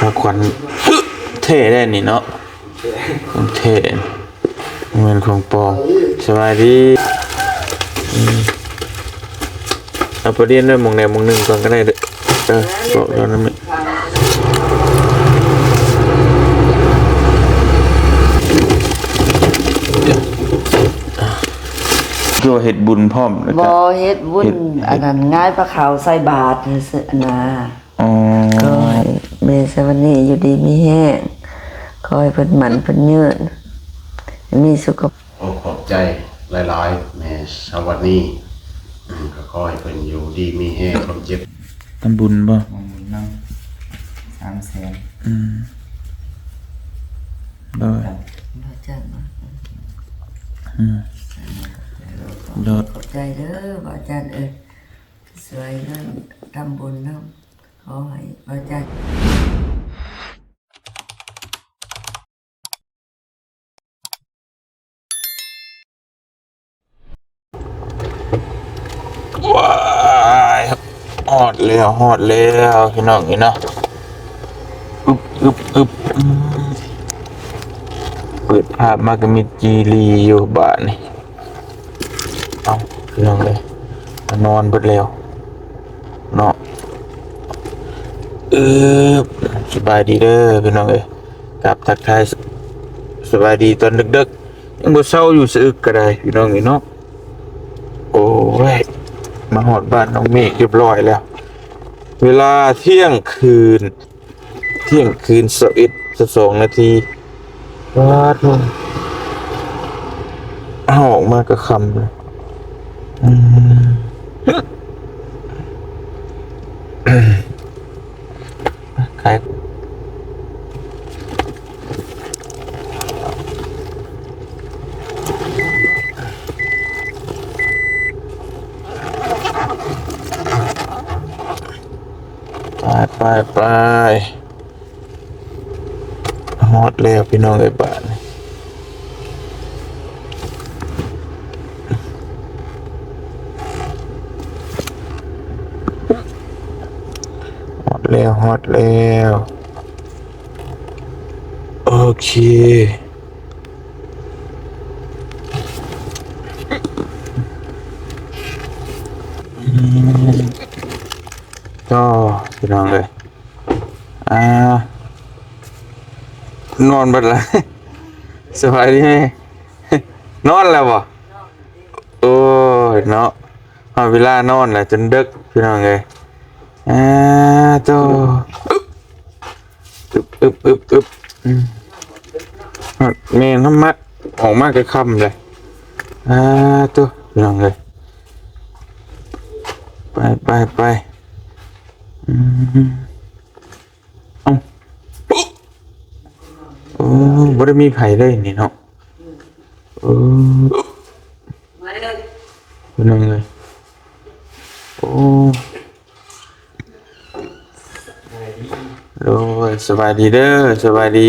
ພາຂວັນແທ້ແດ່ນີ້ເນາະ ຂອງແທ້ ບໍ່ແມ່ນຂອງປອມ. ສະບາຍດີ. ອືມ ເອົາໄປລຽນໄວ້ໝ່ອງໃດໝ່ອງໜຶ່ງກ່ອນກໍໄດ້ເດີ. ເອີ ບອກລາວນຳແມ່. ຄືວ່າເຮັດບຸນພ້ອມ ບໍ່ ເຮັດບຸນ ເຮັດ ອັນນັ້ນ ງາຍພາເຂົ້າໃສ່ບາດຊື່ໆນະ. ອໍ ຂໍໃຫ້ແມ່ສະຫວັນນີຢູ່ດີມີແຮງ ຂໍໃຫ້ເພິ່ນໝັ້ນເພິ່ນຍືນ ໃຫ້ມີສຸຂະ ໂອ້ ຂອບໃຈຫຼາຍໆ ແມ່ສະຫວັນນີ. ອືມ ກໍຂໍໃຫ້ເພິ່ນຢູ່ດີມີແຮງ ຄວາມເຈັບ ທຳບຸນບໍ່? ທຳບຸນນຳ ສາມແສນ. ອືມ ໂດຍ ອືມ ໂດຍ ຂອບໃຈເດີ ພະອາຈານເອີຍ ຊ່ວຍເງິນທຳບຸນນຳ. ຂໍໃຫ້ພະອາຈານ ວ້າຍ ຮອດແລ້ວ ຮອດແລ້ວ ພີ່ນ້ອງເອີຍເນາະ. ອຶບ ອຶບ ອຶບ ອືມ ເປີດພາບມາກໍມີຈີລີຢູ່ບາດນີ້. ເອົ້າ ພີ່ນ້ອງເອີຍ ນອນເບິດແລ້ວເນາະ. ອື ສະບາຍດີເດີພີ່ນ້ອງເອີຍ ກັບທັກທາຍ ສະ ສະບາຍດີຕອນເດິກໆ ຍັງບໍ່ເຊົາຢູ່ ສະອຶກກໍໄດ້ພີ່ນ້ອງເອີຍເນາະ. ໂອ້ຍ ມາຮອດບ້ານນ້ອງເມກຮຽບຮ້ອຍແລ້ວ ເວລາທ່ຽງຄືນ ທ່ຽງຄືນຊາວເອັດ ຊາວສອງນາທີ. ປາດໂທ້ ເຮົາອອກມາກໍຄ່ຳແລ້ວ. ອືມ ຂາຍ ໄປ ໄປ ໄປ ຮອດແລ້ວພີ່ນ້ອງເອີຍ ບາດນີ້ ຮອດແລ້ວ ຮອດແລ້ວ. ໂອເຄ ອືມ ກໍ ພີ່ນ້ອງເອີຍ ອ່າ ນອນເບິດລະ. ສະບາຍດີແມ່ ນອນແລ້ວບໍ່? ໂອ້ຍເນາະ ຮອດເວລານອນແລ້ວ ຈົນເດິກພີ່ນ້ອງເອີຍ. ອ່າ ໂຕ ອຶບ ອຶບ ອຶບ ອຶບ ອືມ ແມ່ນ ທຳມະ ອອກມາກໍຄ່ຳເລີຍ. ອ່າ ໂຕ ພີ່ນ້ອງເອີຍ ໄປ ໄປ ໄປ. ອືມ ເອົ້າ ໂອ້ ບໍ່ໄດ້ມີໃຜເລີຍນີ້ເນາະ. ເອີ ພີ່ນ້ອງເອີຍ ໂອ້ ໂດຍ ສະບາຍດີເດີ ສະບາຍດີ.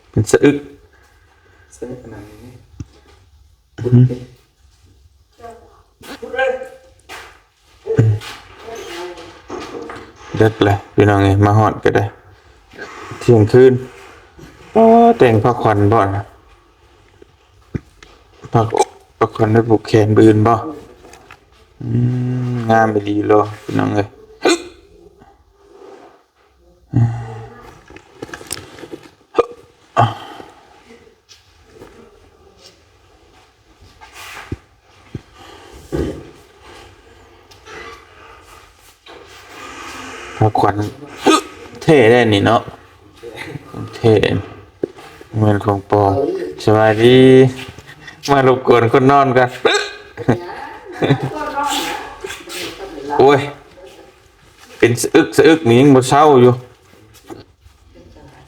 ເປັນສະອຶກ ສະອຶກຂະໜາດນີ້. ອືມ ເດິກແລ້ວພີ່ນ້ອງເອີຍ ມາຮອດກໍໄດ້ ທ່ຽງຄືນ. ອໍ ແຕ່ງພາຂວັນບໍ່ນະ? ພາ ພາຂວັນໄວ້ຜູກແຂນມື້ອື່ນບໍ່? ອືມ ງາມອີ່ຫຼີເນາະ ພີ່ນ້ອງເອີຍ. ພາຂວັນແທ້ແດ່ນີ້ເນາະ ແທ້ ບໍ່ແມ່ນຂອງປອມ. ສະບາຍດີ ມາລົບກວນຄົນນອນກັນ. ໂອ້ຍ ເປັນສະອຶກສະອຶກນີ້ຍັງບໍ່ເຊົາຢູ່.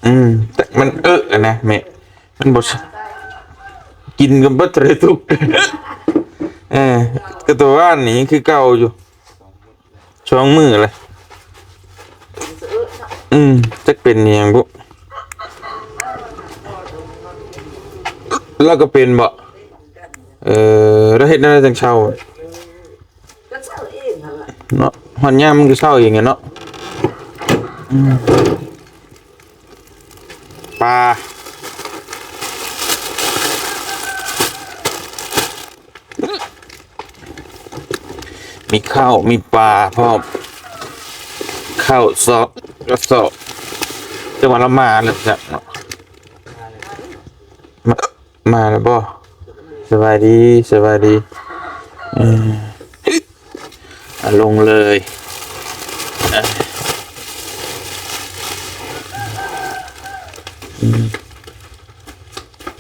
ອືມ ແຕ່ມັນເອິະນະແມ່ ມັນບໍ່ ກິນກັນເບິດເທົ່າໃດທຸກ. ເອີ ກໍຕົວວານນີ້ຍັງຄືເກົ່າຢູ່ ສອງມື້ແລ້ວ. ອືມ ຈັກເປັນອີ່ຫຍັງບຸ ລາວກໍເປັນບໍ? ເອີ ລາວເຮັດແນວໃດຈັ່ງເຊົາ? ກໍເຊົາເອງຫັ້ນລະ. ເນາະ ຮອດຍາມມັນກໍເຊົາເອງແຫຼະເນາະ. ອືມ ປາ ມີເຂົ້າ ມີປາພ້ອມ ເຂົ້າຊອກກະສອບ ແຕ່ວ່າລະມາແລ້ວຈັກເນາະ. ມາ ມາແລ້ວບໍ່? ສະບາຍດີ ສະບາຍດີ. ເອີ ອາ ລົງເລີຍ. ອາ ອືມ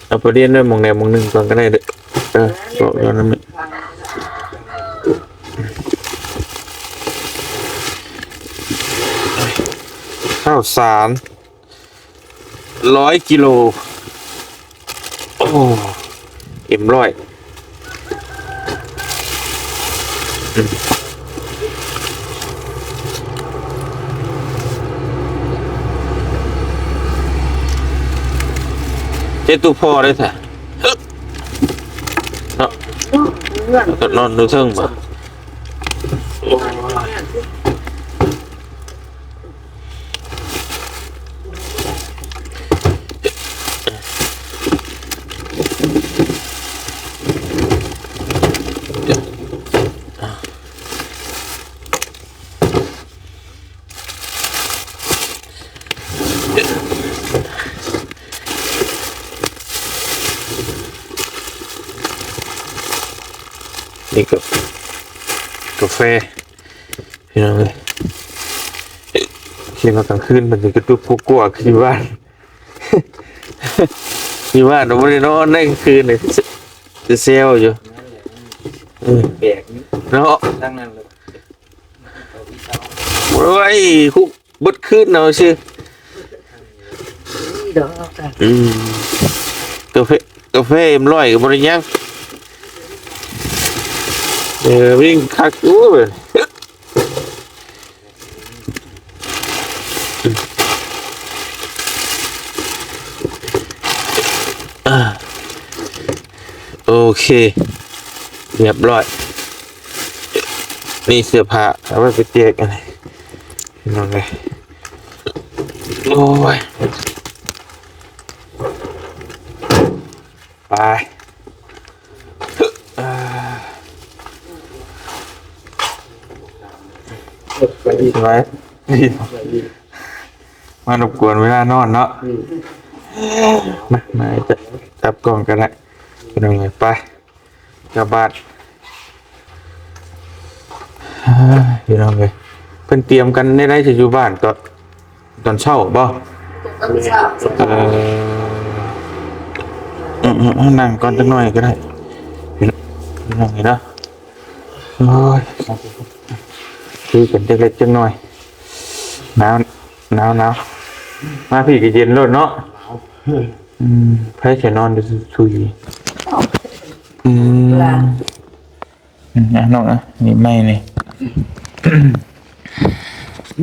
ເອົາໄປລຽນໄວ້ໝ່ອງໃດໝ່ອງໜຶ່ງກ່ອນກໍໄດ້ເດີ້. ເອີ ບອກແລ້ວນຳ ເຂົ້າສານ ຮ້ອຍກິໂລ. ໂອ້ ເອັມຮ້ອຍ ອືມ ເຮັດຕູ້ພໍໄດ້ແທ້ເນາະ. ແລ້ວກໍນອນຢູ່ເທິງບໍ? ນີ້ກໍກາແຟ ພີ່ນ້ອງເອີຍ. ຄິດວ່າກາງຄືນມັນຊິກະຕຸກກົວໆ ຄືຢູ່ບ້ານ ຢູ່ບ້ານບໍ່ໄດ້ນອນໄດ້ກາງຄືນນີ້ ແຊວຢູ່. ເອີ ແປກເນາະ ທັງນັ້ນເລີຍ. ໂອ້ຍ ຄຸກເບິດຄືນເອົາຊື່. ອືມ ກາເຟ ກາເຟເອັມຮ້ອຍກໍບໍ່ໄດ້ຍັງ. ເອີ ວິ່ງຄັກຢູ່. ອາ ໂອເຄ ຮຽບຮ້ອຍ. ນີ້ເສື້ອຜ້າເອົາໄວ້ໄປແຈກ ອັນນີ້ ພີ່ນ້ອງເອີຍ. ໂອ້ຍ ໄປ ສະບາຍດີ ມາລົບກວນເວລານອນເນາະ. ອືມ ມາ ມາຈັບ ຈັບກ້ອງກໍໄດ້ ພີ່ນ້ອງເອີຍ. ໄປ ກັບບ້ານ. ພີ່ນ້ອງເອີຍ ເພິ່ນຕຽມກັນແນວໃດ ຊິຢູ່ບ້ານຕອນ ຕອນເຊົ້າບໍ? ຕອນເຊົ້າ. ເອີ ອືມໆ ນັ່ງກ່ອນຈັກໜ້ອຍກໍໄດ້ ພີ່ນ້ອງເອີຍເນາະ. ໂອ້ຍ ຄືກັນຈັກເລັກຈັກໜ້ອຍ. ໜາວ ໜາວ ໜາວ. ມາພີ້ກໍເຢັນໂລດເນາະ. ອືມ ໃຜຊິນອນຢູ່ຊຸຍ. ອືມ ອືມ ອ່ະ ນ້ອງ ອ່ະ ນີ້ໄມ້ນີ້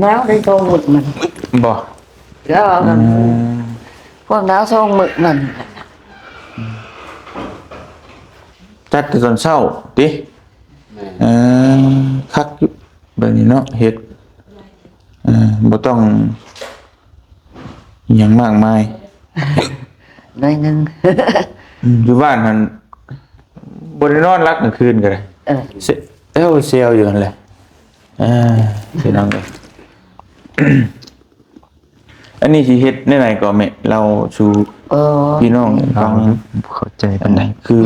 ໜາວໄດ້ສອງມື້ມັນ ບໍ່? ເຈົ້າ ອືມ ພວກໜາວສອງມື້ມັນ ຈັດແຕ່ຕອນເຊົ້າຕິ? ແມ່ນ ເອີ ຄັກຢູ່ແບບນີ້ເນາະ ເຮັດ ເອີ ບໍ່ຕ້ອງ ຫຍັງມາກມາຍ ໜ້ອຍໜຶ່ງ. ອືມ ຢູ່ບ້ານຫັ້ນບໍ່ໄດ້ນອນຫຼັບກາງຄືນກໍໄດ້ ເອີ ແຊວ ແຊວຢູ່ຫັ້ນແຫຼະ. ເອີ ພີ່ນ້ອງເອີຍ ອັນນີ້ຊິເຮັດແນວໃດກໍແມ່ ເລົ່າສູ່ ເອີ ພີ່ນ້ອງຟັງ ເຂົ້າໃຈປານໃດ? ຄື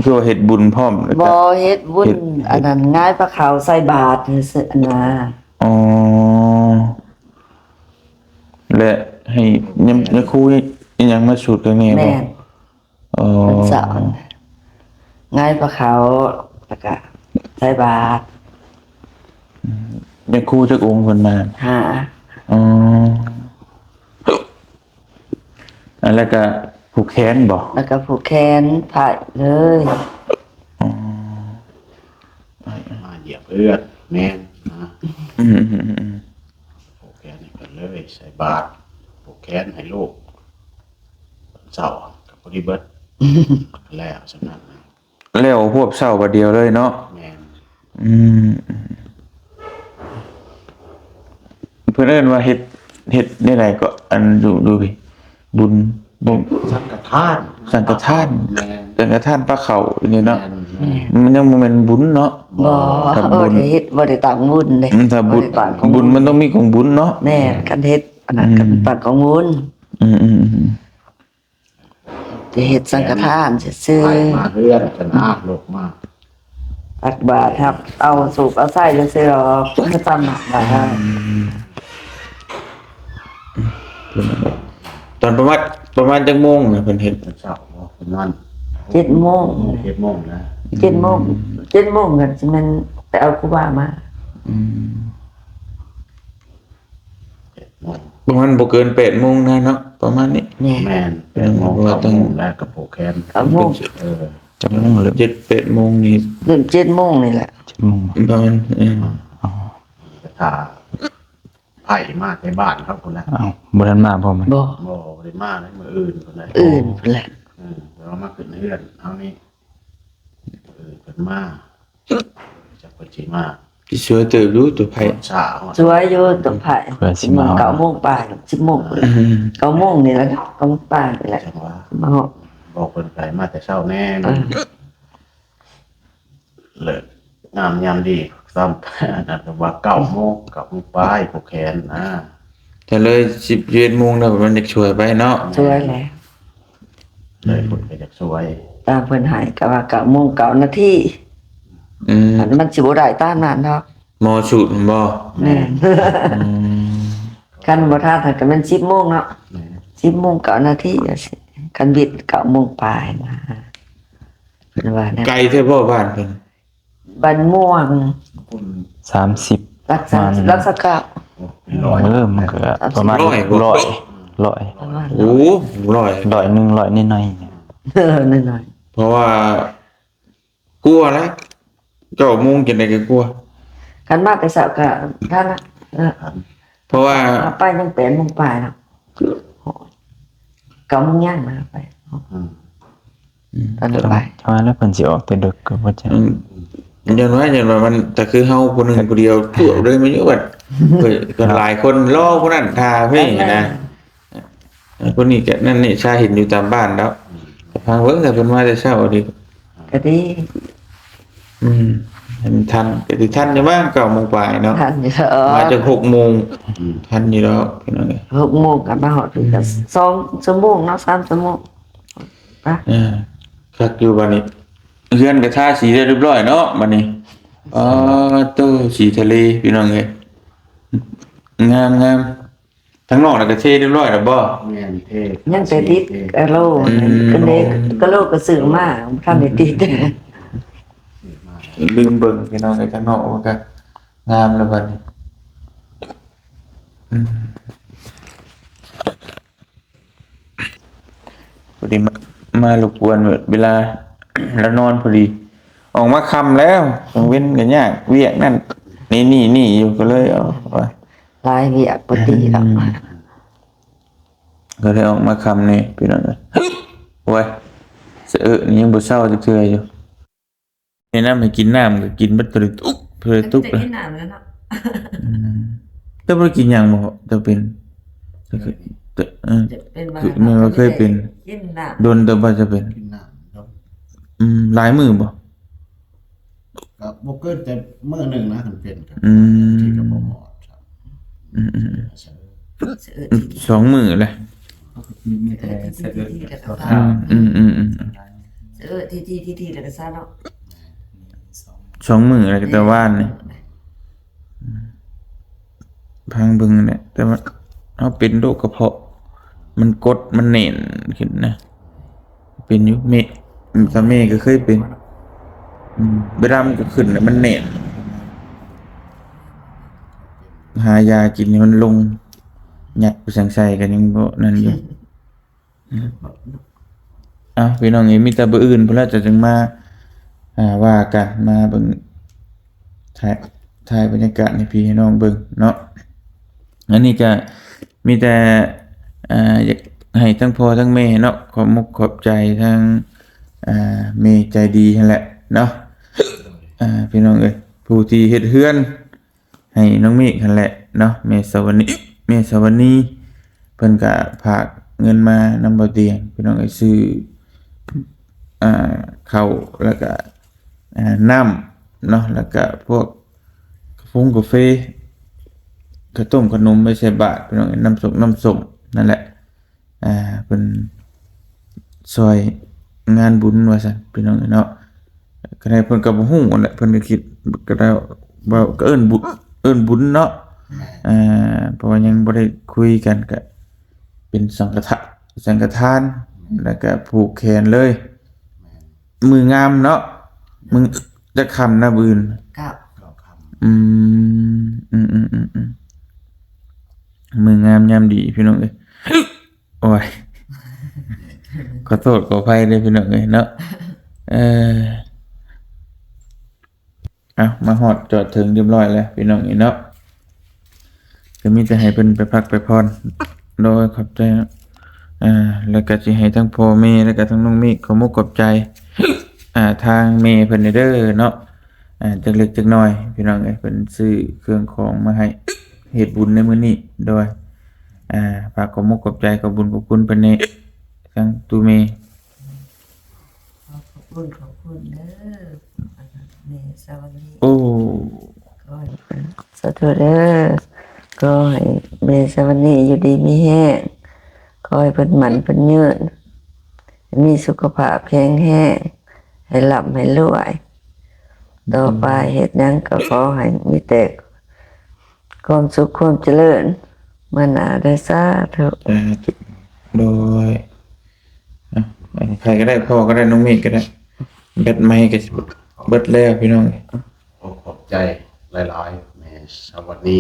ຄືວ່າເຮັດບຸນພ້ອມ ແລ້ວກໍ ບໍ່ ເຮັດບຸນ ເຮັດ ອັນນັ້ນ ຫງາຍປາຂາວໃສ່ບາດ ອັນນະ. ອໍ ແລະ ໃຫ້ຍາ ຍາຄູອີ່ຫຍັງມາສູດໃຫ້ແມ່ບໍ່? ແມ່ນ ອໍ ເພິ່ນສອນ ຫງາຍປາຂາວ ແລ້ວກະໃສ່ບາດ. ອືມ ຍາຄູຈັກອົງເພິ່ນມາ? ຫ້າ. ອໍ ແລ້ວກະຜູກແຂນບໍ່? ແລ້ວກະຜູກແຂນ ພະເລີຍ. ອໍ ມາຢຽບເຮືອນ ແມ່ນນະ. ອືມໆໆໆ ຜູກແຂນໃຫ້ເພິ່ນເລີຍ ໃສ່ບາດ ຜູກແຂນໃຫ້ລູກ ຕອນເຊົ້າກໍພໍດີເບິດ ແລ້ວສ່ຳນັ້ນ. ແລ້ວຮວບເຊົ້າບາດດຽວເລີຍເນາະ? ແມ່ນ. ອືມ ພິ່ນເອີ້ນວ່າເຮັດ ເຮັດແນວໃດເກາະ ອັນຢູ່ ຢູ່ພີ້ ບຸນ ບຸນ ສັງຄະທານ ສັງຄະທານ ແມ່ນ ສັງຄະທານປາເຂົ້ານີ້ເນາະ ແມ່ນ ແມ່ນ ມັນຍັງບໍ່ແມ່ນບຸນເນາະ ບໍ່ ຖ້າບຸນ ບໍ່ໄດ້ເຮັດ ບໍ່ໄດ້ຕັ້ງບຸນເດ້ ອືມ ຖ້າບຸນ ບໍ່ໄດ້ຕັ້ງຂອງບຸນ ບຸນມັນຕ້ອງມີຂອງບຸນເນາະ ແມ່ນ ຄັນເຮັດອັນນັ້ນ ອືມ ກໍເປັນຕັ້ງຂອງບຸນ ອືມໆໆ ຈະເຮັດສັງຄະທານຊື່ໆ ໃຜມາເຮືອນ ຈະນາກລົກມາ ຕັກບາດ ຮັບເອົາໂຊກເອົາໄຊຊື່ໆດອກ ບໍ່ໄດ້ຕັ້ງໜັກບາດ ອືມ ຕອນປະມານ ປະມານຈັກໂມງນະເພິ່ນເຮັດ? ຕອນເຊົ້າບໍ່? ປະມານ ເຈັດໂມງ ເຈັດໂມງນະ ເຈັດໂມງ ເຈັດໂມງກໍຊິແມ່ນໄປເອົາຄູບາມາ ອືມ ເຈັດໂມງ ປະມານບໍ່ເກີນແປດໂມງນະເນາະ ປະມານນີ້ ແມ່ນ ແມ່ນ ແປດໂມງ ເກົ້າໂມງແລ້ວກໍຜູກແຂນ ເກົ້າໂມງ ເອີ ຈັກໂມງເລີ່ມ? ເຈັດແປດໂມງນີ້ ເລີ່ມເຈັດໂມງນີ້ແຫຼະ ເຈັດໂມງ ປະມານ ເອີ ອໍ ຖ້າໃຜມາແຕ່ບ້ານເຂົາພຸ້ນແຫຼະ ອ້າວ ບໍ່ທັນມາບໍ່? ບໍ່ ບໍ່ ບໍ່ໄດ້ມາເລີຍ ມື້ອື່ນພຸ້ນແຫຼະ ອື່ນພຸ້ນແຫຼະ ເອີ ແລ້ວມາຂຶ້ນເຮືອນເຮົານີ້ ເອີ ເພິ່ນມາ ຈັກເພິ່ນຊິມາ ຊິສວຍເຕີບຢູ່ຕົວໃຜ ຮອດຊາ ຮອດ ສວຍຢູ່ຕົວໃຜ ເພິ່ນຊິມາ ເກົ້າໂມງປາຍ ສິບໂມງ ອືມ ເກົ້າໂມງນີ້ແຫຼະ ເກົ້າໂມງປາຍນີ້ແຫຼະ ຈັ່ງວ່າ ມາຮອດ ບອກເພິ່ນໄປມາແຕ່ເຊົ້າແດ່ ເອີ ເລີກງາມຍາມດີຊ້ຳ ອັນນັ້ນກໍວ່າເກົ້າໂມງ ເກົ້າໂມງປາຍ ຜູກແຂນນະ ກໍເລີຍສິບ ສິບເອັດໂມງແລ້ວ ມັນຢາກສວຍໄປເນາະ ສວຍແຫຼະ ເລີຍເພິ່ນກໍຢາກສວຍ ຕາມເພິ່ນໃຫ້ກໍວ່າເກົ້າໂມງເກົ້ານາທີ ອືມ ມັນຊິບໍ່ໄດ້ຕາມນັ້ນດອກ ໝໍສູດແມ່ນບໍ່? ແມ່ນ ອືມ ຄັນບໍ່ທັນກໍແມ່ນສິບໂມງເນາະ ແມ່ນ ສິບໂມງເກົ້ານາທີ ຄັນບິດເກົ້າໂມງປາຍນະ ເພິ່ນວ່າແນວ ໄກແທ້ບໍ່ບ້ານເພິ່ນ? ບ້ານມ່ວງ ສາມສິບ ຫຼັກສາມສິບ ຫຼັກສາມສິບເກົ້າ ເອີ ມັນກໍປະມານຮ້ອຍ ຮ້ອຍ ປະມານ ໂອ້ ຮ້ອຍ ຮ້ອຍໜຶ່ງ ຮ້ອຍໜ້ອຍໆ ເອີ ໜ້ອຍໆ ເພາະວ່າກົວແຫຼະ ເກົ້າໂມງຈັ່ງໃດກໍກົວ ຄັນມາແຕ່ເຊົ້າກໍທັນລະ ເອີ ເພາະວ່າເຮົາໄປຍັງແປດໂມງປາຍເນາະ ເກົ້າໂມງຍັງນະໄປ ອືມ ອືມ ຕອນນັ້ນໄປ ເຈົ້າວ່າແລ້ວເພິ່ນຊິອອກແຕ່ດຶກກໍບໍ່ຈັກ ອືມ ຢ້ານວ່າ ຢ້ານວ່າມັນ ແຕ່ຄືເຮົາຜູ້ໜຶ່ງຜູ້ດຽວ ຈວບເລີຍ ມັນຢູ່ບັດ ເພິ່ນ ເພິ່ນຫຼາຍຄົນລໍຜູ້ນັ້ນຖ້າເພິ່ນນະ ແມ່ນ ເອີ ຄົນນີ້ກໍນັ້ນນີ້ ຊາເຫັນຢູ່ຕາມບ້ານແລ້ວ ອືມ ກໍຟັງເບິ່ງ ຖ້າເພິ່ນມາແຕ່ເຊົ້ານີ້ ກໍດີ ອືມ ໃຫ້ມັນທັນ ກໍຊິທັນຢູ່ບ້າງ ເກົ້າໂມງປາຍເນາະ ທັນຢູ່ ມາຈາກຫົກໂມງ ອືມ ທັນຢູ່ດອກພີ່ນ້ອງເອີຍ ຫົກໂມງກໍມາຮອດ ອືມ ກໍສອງຊົ່ວໂມງເນາະ ສາມຊົ່ວໂມງ ໄປ ເອີ ຄັກຢູ່ບັດນີ້ ເຮືອນກໍທາສີໄດ້ຮຽບຮ້ອຍເນາະບັດນີ້ ອໍ ໂຕ ສີທະເລພີ່ນ້ອງເອີຍ ງາມໆ. ທາງນອກນະກະເທຮຽບຮ້ອຍແລ້ວບໍ່? ແມ່ນ ເທ ຍັງແຕ່ຕິດກະໂຫຼ ອືມ ອັນນີ້ກະໂຫຼກະຊື້ມາ ບໍ່ທັນໄດ້ຕິດ ລືມເບິ່ງພີ່ນ້ອງເອີຍ ທາງນອກມັນກະງາມແລ້ວບັດນີ້ ອືມ ພໍດີມາ ມາລົບກວນເວລາລາວນອນພໍດີ ອອກມາຄ່ຳແລ້ວ ກາງເວັນກະຍາກວຽກນັ້ນນີ້ນີ້ນີ້ຢູ່ ກະເລີຍເອົາ ຫຼາຍວຽກບໍ່ຕິດອກ ອືມ ກໍເລີຍອອກມາຄ່ຳແດ່ພີ່ນ້ອງເອີຍ ໂອ້ຍ ສະເອາະນີ້ຍັງບໍ່ເຊົາຈັກເທື່ອຢູ່ ແນະນຳໃຫ້ກິນນ້ຳກໍກິນເບິດ ເທົ່າໃດຕຸບ ເທົ່າໃດຕຸບ ແຕ່ກິນນ້ຳແລ້ວເນາະ ອືມ ເຈົ້າບໍ່ໄດ້ກິນຫຍັງບໍ່? ເຈົ້າເປັນ ເຈົ້າເຄີຍ ເຈົ້າ ເອີ ເປັນ ຄືແມ່ນວ່າເຄີຍເປັນ ກິນນ້ຳ ດົນແລ້ວບໍ່? ເຈົ້າເປັນ ກິນນ້ຳ ອືມ ຫຼາຍມື້ບໍ່? ກໍບໍ່ເກີນແຕ່ມື້ໜຶ່ງນະ ຄັນເປັນກໍ ອືມ ທີ່ກໍບໍ່ຮອດ ອືມ ສອງມື້ແຫຼະ ມີແຕ່ສະເອາະ ອືມ ສະເອາະ ທີ ທີ ທີ ທີ ແລ້ວກໍຊາເນາະ ສອງມື້ແລ້ວກໍແຕ່ວານນີ້ ອືມ ພັງເບິ່ງແຫຼະ ແຕ່ວ່າເຮົາເປັນໂລກກະເພາະ ມັນກົດ ມັນແໜ້ນຂຶ້ນນະ. ເປັນຢູ່ ແມ່ ຕາແມ່ກໍເຄີຍເປັນ ອືມ ເວລາມັນກໍຂຶ້ນແລ້ວມັນແໜ້ນ ຫາຢາກິນໃຫ້ມັນລົງ ຍັດໄປສັງໃສກໍຍັງບໍ່ນັ້ນຢູ່ ອືມ ເອົ້າ ພີ່ນ້ອງເອີຍ ມີແຕ່ມື້ອື່ນພຸ້ນລະຈະຈຶ່ງມາ ອ່າ ວ່າກັນ ມາເບິ່ງ ຖ່າຍ ຖ່າຍບັນຍາກາດໃຫ້ພີ່ໃຫ້ນ້ອງເບິ່ງເນາະ ອັນນີ້ກໍ ມີແຕ່ ເອີ ຢາກໃຫ້ທັງພໍ່ທັງແມ່ເນາະ ຂອບມຸກຂອບໃຈທາງ ເອີ ແມ່ໃຈດີຫັ້ນແຫຼະເນາະ ເອີ ພີ່ນ້ອງເອີຍ ຜູ້ທີ່ເຮັດເຮືອນ ໃຫ້ນ້ອງເມກຫັ້ນແຫຼະເນາະ ແມ່ສາວະນີ ແມ່ສາວະນີ ເພິ່ນກະຝາກເງິນມານຳບ່າວຕຽງ ພີ່ນ້ອງເອີຍ ຊື້ ອ່າ ເຂົ້າ ແລ້ວກະ ອ່າ ນ້ຳເນາະ ແລ້ວກະພວກກາຟົງກາເຟ ເຂົ້າຕົ້ມຂະໜົມໄປໃສ່ບາດ ພີ່ນ້ອງເອີຍ ນ້ຳສົກນ້ຳສົ້ມນັ້ນແຫຼະ ອ່າ ເພິ່ນຊ່ອຍງານບຸນວ່າຊັ້ນ ພີ່ນ້ອງເອີຍເນາະ ກະໄດ້ ເພິ່ນກະບໍ່ຮູ້ແຫຼະ ເພິ່ນກະຄິດ ກະໄດ້ເວົ້າ ກະເອີ້ນບຸນ ເອີ້ນບຸນເນາະ ແມ່ນ ອ່າ ເພາະວ່າຍັງບໍ່ໄດ້ຄຸຍກັນ ກະເປັນສັງກະທະ ສັງກະທານ ແມ່ນ ແລ້ວກະຜູກແຂນເລີຍ ແມ່ນ ມື້ງາມເນາະ ມື້ຈັກຄ່ຳນະ ມື້ອື່ນ ເກົ້າ ເກົ້າຄ່ຳ ອືມ ອືມໆໆໆ ມື້ງາມຍາມດີ ພີ່ນ້ອງເອີຍ ໂອ້ຍ ຂໍໂທດຂໍອະໄພເດີພີ່ນ້ອງເອີຍເນາະ ເອີ ເອົາ ມາຮອດຈອດເຖິງຮຽບຮ້ອຍແລ້ວພີ່ນ້ອງເອີຍເນາະ ກໍມີແຕ່ໃຫ້ເພິ່ນໄປພັກໄປຜ່ອນ ໂດຍ ຂອບໃຈ ອ່າ ແລ້ວກໍຊິໃຫ້ທັງພໍ່ແມ່ ແລ້ວກໍທັງນ້ອງເມກ ຂອບອົກຂອບໃຈ ອ່າ ທາງແມ່ເພິ່ນເດີເນາະ ອ່າ ຈັກເລັກຈັກນ້ອຍ ພີ່ນ້ອງເອີຍ ເພິ່ນຊື້ເຄື່ອງຂອງມາໃຫ້ເຮັດບຸນໃນມື້ນີ້ ໂດຍ ອ່າ ຝາກຂອບມົກຂອບໃຈ ຂອບບຸນຂອບຄຸນເພິ່ນແດ່ ທາງຕູ້ເມ. ຂໍຂອບຄຸນຂອບຄຸນເດີ ແມ່ສາວະນີ ໂອ້ ຂໍໃຫ້ ສາທຸເດີ ຂໍໃຫ້ແມ່ສາວະນີຢູ່ດີມີແຮງ ຂໍໃຫ້ເພິ່ນໝັ້ນເພິ່ນຍືນ ໃຫ້ມີສຸຂະພາບແຂງແຮງ ໃຫ້ລ່ຳໃຫ້ລວຍ ຕໍ່ໄປເຮັດຫຍັງກໍຂໍໃຫ້ມີແຕ່ຄວາມສຸກຄວາມຈະເລີນ ເມືອໜ້າເດີ ສາທຸ ສາທຸ ໂດຍ ອ່ະ ໃຜກໍໄດ້ ພໍ່ກໍໄດ້ ນ້ອງເມກກໍໄດ້ ແບັດໄມກະຊິເບິດແລ້ວພີ່ນ້ອງ ໂອ້ ຂອບໃຈຫຼາຍໆ ແມ່ສາວະນີ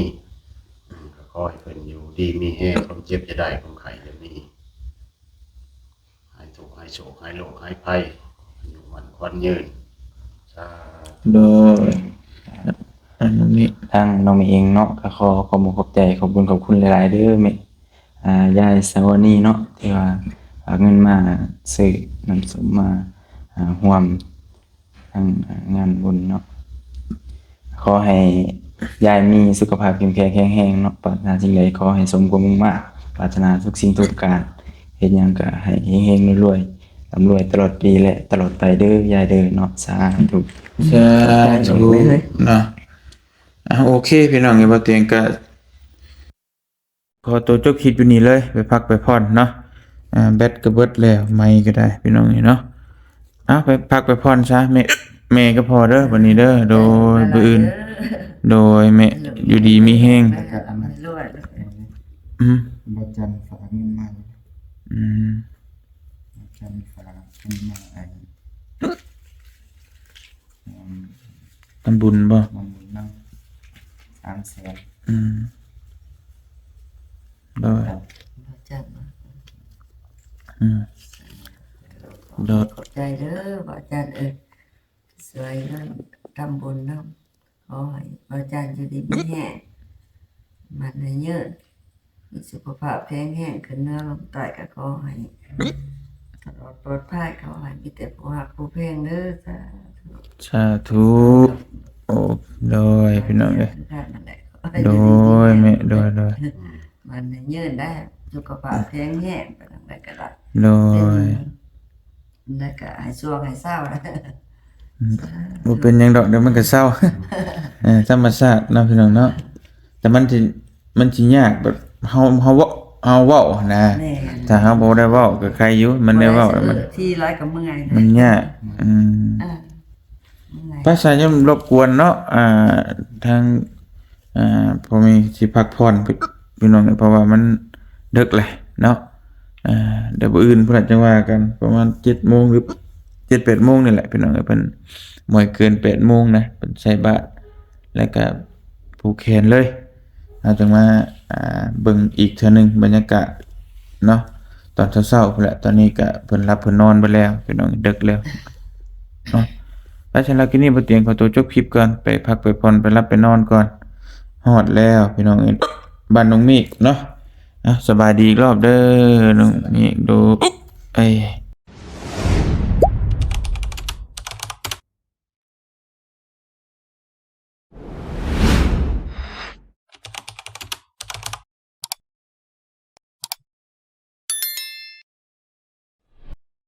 ກໍຂໍໃຫ້ເພິ່ນຢູ່ດີມີແຮງ ຄວາມເຈັບຢ່າໄດ້ ຄວາມໄຂ້ຢ່າມີ ຫາຍທຸກຫາຍໂສກຫາຍໂລກຫາຍໄພ ອາຍຸໝັ້ນຂວັນຍືນ ສາທຸ ໂດຍ ອັນນີ້ທາງນ້ອງເມກເອງເນາະ ກໍຂໍຂອບອົກຂອບໃຈ ຂອບບຸນຂອບຄຸນຫຼາຍໆເດີແມ່ ອ່າ ຍາຍສາວະນີເນາະ ທີ່ວ່າຝາກເງິນມາຊື້ນ້ຳສົ້ມມາ ອ່າ ຮ່ວມ ທາງ ອ່າ ງານບຸນເນາະ ຂໍໃຫ້ຍາຍມີສຸຂະພາບເຂັ້ມແຂງແຂງແຮງເນາະ ປາດຖະໜາສິ່ງໃດຂໍໃຫ້ສົມຄວາມມຸ່ງມາດ ປາດຖະໜາທຸກສິ່ງທຸກປະການ ເຮັດຫຍັງກໍໃຫ້ເຮັງໆລວຍໆ ລ່ຳລວຍຕະຫຼອດປີ ແລະ ຕະຫຼອດໄປເດີຍາຍເດີເນາະ ສາທຸ ສາທຸເນາະ ອ່າ ໂອເຄ ພີ່ນ້ອງເອີຍ ບ່າວຕຽງກະ ຂໍຕົວຈົບຄລິບຢູ່ນີ້ເລີຍ ໄປພັກໄປຜ່ອນເນາະ ອ່າ ແບັດກໍເບິດແລ້ວ ໄມກະໄດ້ ພີ່ນ້ອງເອີຍເນາະ ເອົາ ໄປພັກໄປຜ່ອນຊະ ແມ່ ແມ່ກັບພໍ່ເດີ ບັດນີ້ເດີ ໂດຍ ມື້ອື່ນ ໂດຍ ແມ່ຢູ່ດີມີແຮງ ແລ້ວກໍອັນນັ້ນ ອືມ ບ່າວຈັນຝາກເງິນມາ ອືມ ບ່າວຈັນຝາກເງິນມາ ອັນ ອືມ ທຳບຸນບໍ່? ທຳບຸນນຳ ສາມແສນ ອືມ ໂດຍ ອືມ ໂດຍ ຂອບໃຈເດີ ພະອາຈານເອີຍ ຊ່ວຍເງິນທຳບຸນນຳ ຂໍໃຫ້ພະອາຈານຢູ່ດີມີແຮງ ໝັ້ນໃຫ້ຍືນ ມີສຸຂະພາບແຂງແຮງ ຂຶ້ນເໜືອລົງໃຕ້ກໍຂໍໃຫ້ຕະຫຼອດປອດໄພ ຂໍໃຫ້ມີແຕ່ຜູ້ຮັກຜູ້ແພງເດີ ສາທຸ ສາທຸ ໂອ້ ໂດຍ ພີ່ນ້ອງເອີຍ ໂດຍແມ່ ໂດຍ ໂດຍ ມັນໃຫ້ຍືນໄດ້ ສຸຂະພາບແຂງແຮງ ໄປທາງໃດກໍໄດ້ ໂດຍ ແລ້ວກໍໃຫ້ຊ່ວງໃຫ້ເຊົາ ອືມ ບໍ່ເປັນຫຍັງດອກ ດຽວມັນກໍເຊົາ ເອີ ທຳມະຊາດເນາະ ພີ່ນ້ອງເນາະ ແຕ່ມັນຊິ ມັນຊິຍາກແບບເຮົາ ເຮົາເວົ້າ ເຮົາເວົ້າຫັ້ນນະ ແມ່ນ ຖ້າເຮົາບໍ່ໄດ້ເວົ້າກໍໄຄຢູ່ ມັນໄດ້ເວົ້າແລ້ວມັນ ທີ່ຫຼາຍກໍເມື່ອຍ ມັນຍາກ ອືມ ອ່າ ເມື່ອຍ ພາສາຍັງລົບກວນເນາະ ອ່າ ທາງ ອ່າ ພໍ່ແມ່ຊິພັກຜ່ອນ ພີ່ນ້ອງ ເພາະວ່າມັນເດິກແຫຼະເນາະ ອ່າ ດຽວມື້ອື່ນພຸ້ນລະຈັ່ງວ່າກັນ ປະມານເຈັດໂມງ ຫຼື ເຈັດແປດໂມງນີ້ແຫຼະ ພີ່ນ້ອງເອີຍ ເພິ່ນບໍ່ໃຫ້ເກີນແປດໂມງນະ ເພິ່ນໃສ່ບາດ ແລ້ວກະຜູກແຂນເລີຍ ເຮົາຈຶ່ງມາ ອ່າ ເບິ່ງອີກເທື່ອໜຶ່ງ ບັນຍາກາດເນາະ ຕອນເຊົ້າໆພຸ້ນແຫຼະ ຕອນນີ້ກະເພິ່ນຫຼັບເພິ່ນນອນເບິດແລ້ວ ພີ່ນ້ອງ ເດິກແລ້ວເນາະ ແລ້ວສຳລັບຄລິບນີ້ ບ່າວຕຽງຂໍຕົວຈົບຄລິບກ່ອນ ໄປພັກໄປຜ່ອນ ໄປຫຼັບໄປນອນກ່ອນ ຮອດແລ້ວ ພີ່ນ້ອງເອີຍ ບ້ານນ້ອງເມກເນາະ ອ່ະ ສະບາຍດີອີກລອບເດີ ນ້ອງເມກ ໂດ ເອີຍ